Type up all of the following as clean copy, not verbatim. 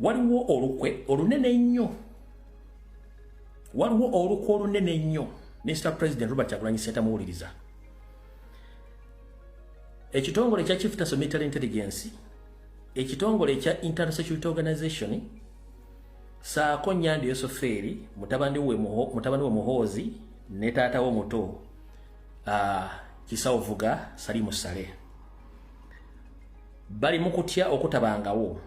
Waliwo olukwe olunene ennyo, waliwo olukwe olunene ennyo. Mr President Robert Kyagulanyi Ssentamu, muwuliriza. Ekitongole ekya Chief Task Military Intelligence, ekitongole ekya Internal Security Organization, saako Nyandi Yosofeeri, mutabani we Muhoozi ne taata we omuto Kisawuvuga Salimu Saleh, bali mu kutya okutabangawo,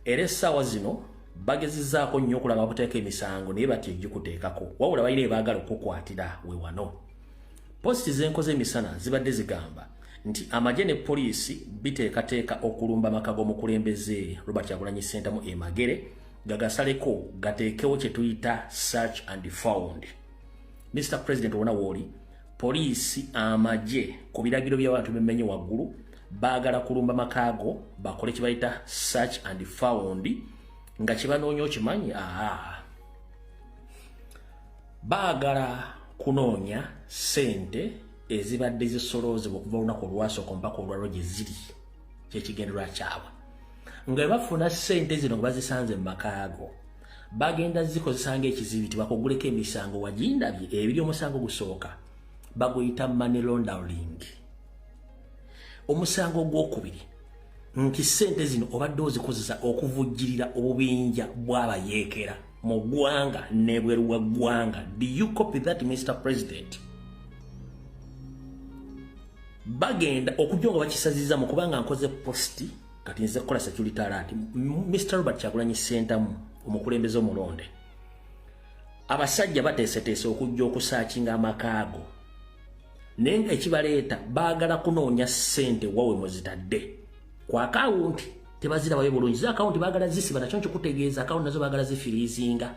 era essaawa zino bagezezzaako nnyo okulaba bakuteeka emisango, naye batya egikuteekako. Wabula balina ebaagala okukukwatira. We wano post zenkoze emisana zibadde zigamba nti amagye ne poliisi biteekateeka okulumba amaka g'omukulembeze Robert Kyagulanyi Ssentamu e Magere, gagasaleko, gateekewo kye tuyita search and found. Mr President, wona wooli, poliisi, amagye, ku biragiro by'abantu bemmenye waggulu, baagala kulumba makaago bakole kye bayita search and found. Nga kyebanoonya okimanyi? Aa, baagala kunoonya ssente ezibadde zisoloozebwa okuva olunaku olwasooka mpaka olwalwo gye ziri. Kyekigendererwa kyabwe. Nga bafuna ssente zino nga bazisanze mu makaago, bagenda zikozesa ng'ekizibiti bakuguleko emisango. Wagindabye ebiri. Omusango gusooka baguyita money laundering. Omusango ogwokubiri nti ssente zino obadde ozikozesa okuvujjirira obubinja bw'abayeekera mu ggwanga n'ebweru wa ggwanga. Do you copy that, Mr President? Bagenda okujja nga bakisaziza mu kubanga nkoze post. Kati nze kukola security alert. Mr Robert Kyagulanyi Ssentamu, omukulembeze omulonde, abasajja bateeseteese okujja okusearchinga amakaago, naye nga ekibaleeta baagala kunoonya ssente wawe muzitadde ku akawunti. Tebazirabayo bulungi zi akawunti, baagala zisiba. Nakyo nkikutegeeza, akawunti nazo baagala zifreezinga,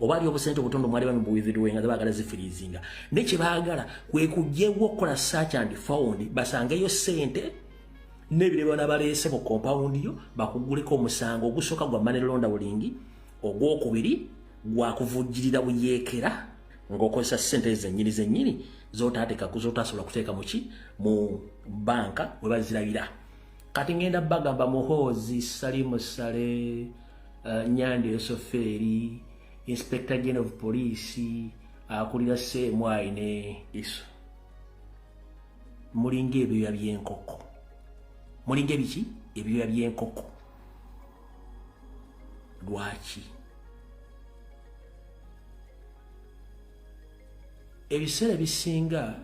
oba ali obusente obutondo mwali bami buwithidwenga, baagala zifreezinga. Naye kyebaagala kwe kujjewo okukola search and found, basangeyo ssente n'ebirebe bana baleese mu compound yo, bakuguleko omusango. Ogusooka gwa money laundering, ogwokubiri gwakuvujjirira buyeekera ng'okozesa ssente zennyini zennyini zotateeka, zotasobola kuteeka muki mu banka we bazirabira. Kati ngenda bagamba, Muhoozi, Salimu Sale, Nyandi Yosofeeri, Inspector General of Police, akulira CMI ne ISO, mulinga ebyoya by'enkoko. Mulinga ebiki? Ebyoya by'enkoko. Lwaki ebiseera ebisinga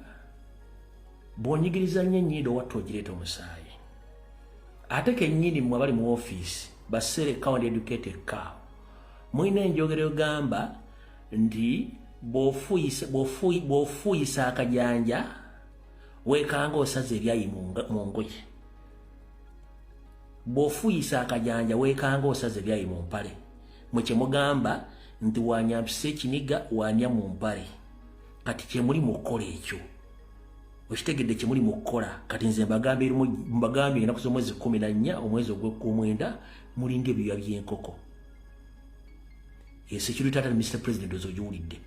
bw'onyigiriza nnyo ennyindo watta ogireeta omusaayi? Ate kennyini mmwe abali mu ofiisi, baseere cow and educated cow, mulina enjogero egamba nti bw'ofuuyisa akajanja weekanga osaza ebyayi mu ngoye. Bw'ofuuyisa akajanja weekanga osaza ebyayi mu mpale. Mwe kyemugamba nti wanyampisa ekiniga, wanya mu mpale. Kati kyemuli mu kukola ekyo okitegedde, kyemuli mu kukola kati. Nze mbagambye erimu, mbagambye ennaku z'omwezi 14 omwezi ogw'omwenda, mulinga ebyoya by'enkoko. Security alert, Mr President, ozo ogiwulidde,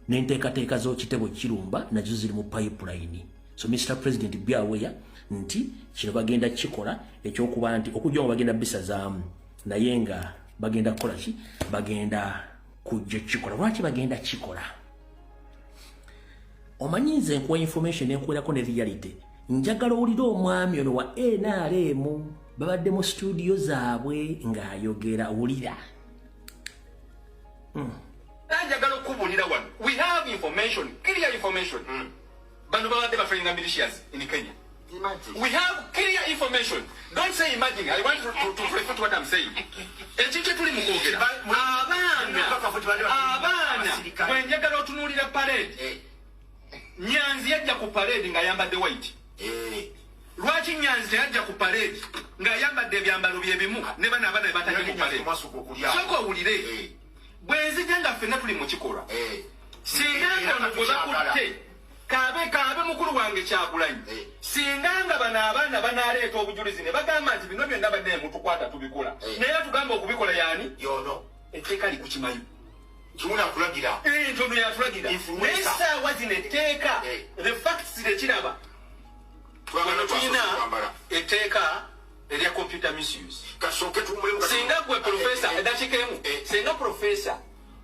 n'enteekateeka z'okitebo kirumba nazo ziri mu pipeline. So Mr President, be aware nti kino bagenda kikola, ekyokuba nti okujja nga bagenda bisazaamu, naye nga bagenda kukola ki? Bagenda kujja kikola. Lwaki bagenda kikola? Omanyi nze nkuwa information, enkuwerako ne reality. Njagala owulire omwami ono wa NRM, babadde mu studio zaabwe ng'ayogera. Wulira. Njagala okubuulira wano, we have information, clear information. Bano babadde batraininga militias in Kenya. We have clear information. Don't say imagine. I want to refer to what I'm saying. Ekintu kyetuli mu kwogera, abaana, abaana bwe njagala otunuulira parade. Nyanzi yajja ku parade ng'ayambadde white. Lwaki Nyanzi teyajja ku parade ng'ayambadde ebyambalo bye bimu ne bano abaana be batadde mu parade? Sooka owulire. Bwe nzija nga ffenna tuli mu kikolwa, singa nga ono gwe bakutte kaabe kaabe mukulu wange Kyagulanyi, singa nga bano abaana banaleeta obujulizi ne bagamba nti bino byonna bannaye mutukwata tubikola, naye atugamba okubikola yaani? Yono. Etteeka likukimayo. Kiwuna akulagira. Nti ono yatulagira. Influencer. Naye essaawa zino etteeka, the facts, tekiraba. Twagala tulina kwambala. Etteeka. Erya computer misuse. Kasooke tuwummulemu. Singa gwe professor, eddakiika emu, singa professor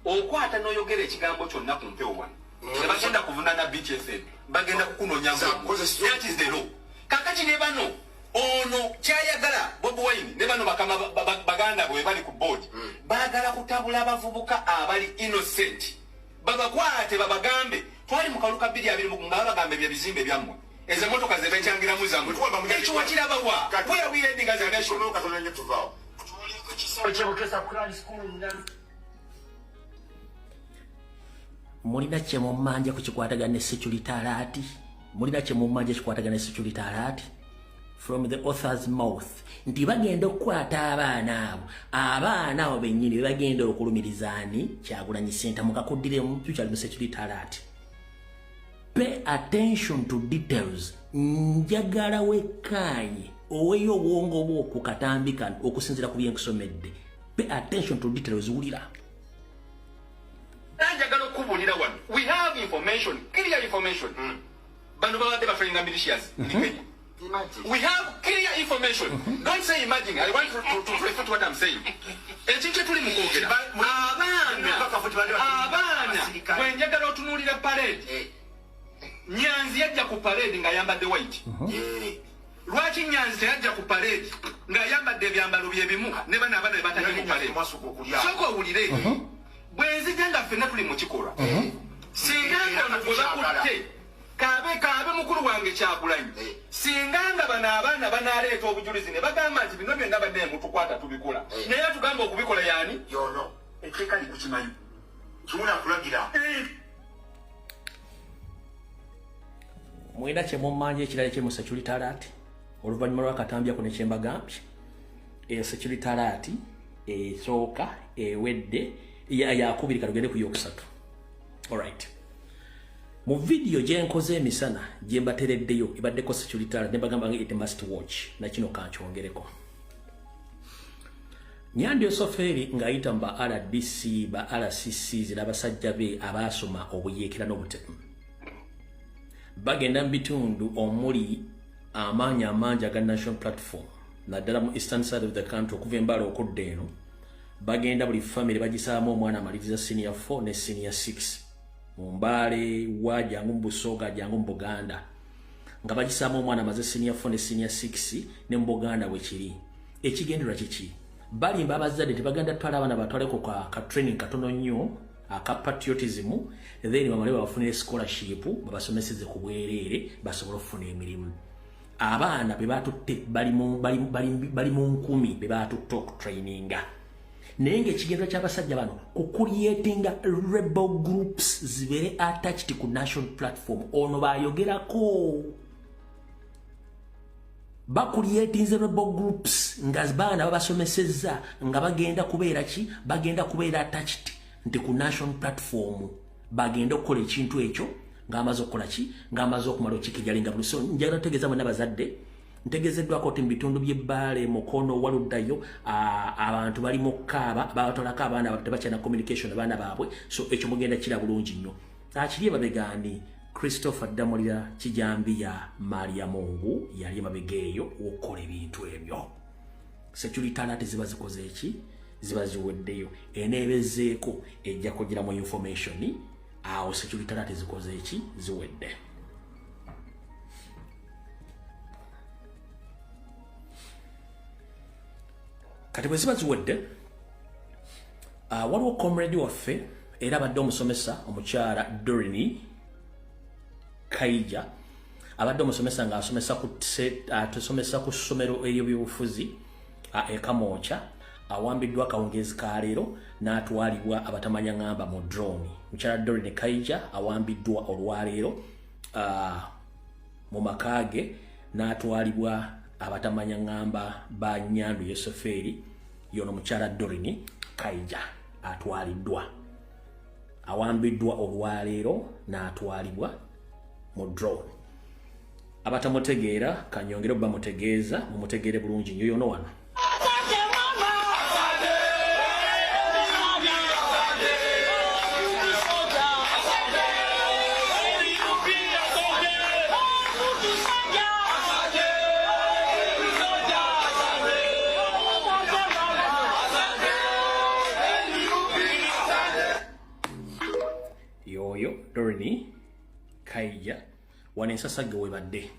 okwata n'oyogera ekigambo kyonna ku mpewo wano, tebagenda kuvunana BTFM, bagenda kukunoonya. That is the law. Kakati ne bano, ono kyayagala Bobi Wine ne bano bakama baganda bwe bali ku board, baagala kutabula abavubuka abali innocent, babakwate, babagambe twali mu kalulu ka 2020 nga babagambe bye bizimbe byammwe, ezo emotoka ze bekyangiramu zammwe. Ekyo wakirabawa? Where are we heading as a nation? Katono nnyo, tuvaawo. Mulina kyemumanja ku kikwatagana ne security alert? Mulina kyemumanja kikwatagana ne security alert from the author's mouth nti bagenda okukwata abaana abo, abaana abo bennyini bebagenda okulumirizaani Kyagulanyi Ssentamu? Kakuddiremu, tukyali mu security alert. Pay attention to details. Njagala wekkaanye, oweeyo obwongo bwo ku katambi kano okusinziira ku byenkusomedde. Pay attention to details. Wulira. Njagala okubuulira wano, we have information, clear information. Bano babadde batraininga militias in Kenya. We have clear information. Don't say imagine. I want to refer to what I'm saying. Ekintu kye tuli mu kwogera, abaana, abaana bwe njagala otunuulira parade. Nyanzi yajja ku parade ng'ayambadde white. Lwaki Nyanzi teyajja ku parade ng'ayambadde ebyambalo bye bimu ne bano abaana be batadde mu parade? Sooka owulire. Bwe nzija nga ffenna tuli mu kikolwa, singa nga ono gwe bakutte kabe kabe mukulu wange Kyagulanyi, singa nga bano abaana banaleeta obujulizi ne bagamba nti bino byonna badde mutukwata tubikola, naye atugamba okubikola yaani? Yono. Etteeka likukimanyi. Kimuna akulagira. Mwina kyemumanja ekirala ekiri mu security alert oluvannyuma lwakatambyako ne kyembagambye? Eyo security alert esooka ewedde, yakubiri, katugende ku yokusatu. Alright, mu vidiyo gyenkoze emisana gye mbatereddeyo ebaddeko security alert ne bagamba nga it must watch, nakino kankyongereko. Nyandi Yosoferi ng'ayita mu ba RDC, ba RCCs n'abasajja be abaasoma obuyeekera n'obutemu, bagenda mu bitundu omuli amaanyi amangi aga National Platform, naddala mu eastern side of the country, okuva embala okudda eno. Bagenda buli family bagisaamu omwana amaliriza senior 4 ne senior 6 mu Mbaale wa jangu mu Busoga, jangu mu Buganda, nga bagisaamu omwana amaze senior 4 ne senior 6. Ne mu Buganda bwe kiri. Ekigendererwa kiki? Balimba abazadde tebagenda tutwala abaana, batwaleko ka training katono nnyo aka patriotism, then bamale babafunire scholarship, babasomeseze ku bwereere, basobole okufuna emirimu. Abaana be batutte bali mu nkumi be batutte okutraininga, naye ng'ekigendero ky'abasajja bano kucreatinga rebel groups zibeere attached ku National Platform. Ono bayogerako bacreatinze rebel groups nga baana babasomesezza nga bagenda kubeera ki? Bagenda kubeera attached nti ku National Platform, bagenda okukola ekintu ekyo ng'amaze okukola ki? Ng'amaze okumala okikiryalinga buli. So njagala tutegeeza mwenna bazadde, ntegezeddwako nti mu bitundu by'Ebbaale, Mukono, waluddayo abantu bali mu kaaba, babatwalako abaana baabwe, tebakyalina communication abaana baabwe. So ekyo mugenda kira bulungi nnyo. Akiri emabegaani Christopher Ddamulira Kijambiya Maria Mungu yali emabega eyo okukola ebintu ebyo. Security alert ziba zikoze eki? Ziba ziweddeyo. Eneebezeeko ejja kugira mu information awo. Security alert zikoze eki? Ziwedde. Kati bwe ziba ziwedde, waliwo comrade waffe era abadde omusomesa, omukyala Dorini Kaija, abadde omusomesa ng'asomesa ku atusomesa ku ssomero ery'ebyobufuzi e Kamwokya, awambiddwa akawungeezi ka leero n'atwalibwa abatamanya ŋŋamba mu drone. Mukyala Dorini Kaija awambiddwa olwaleero mu maka ge n'atwalibwa abatamanya ŋŋamba ba Nyandu Yosefeeri. Yono mukyala Dorini Kaija atwaliddwa, awambiddwa olwaleero n'atwalibwa mu drone. Abatamutegeera kanyongere obamutegeeza, mumutegeere bulungi nnyo. Yono wano. Asante mama. Asante. Asante. Asante. Yoyo Doreen Kaija wano ensasagge webadde.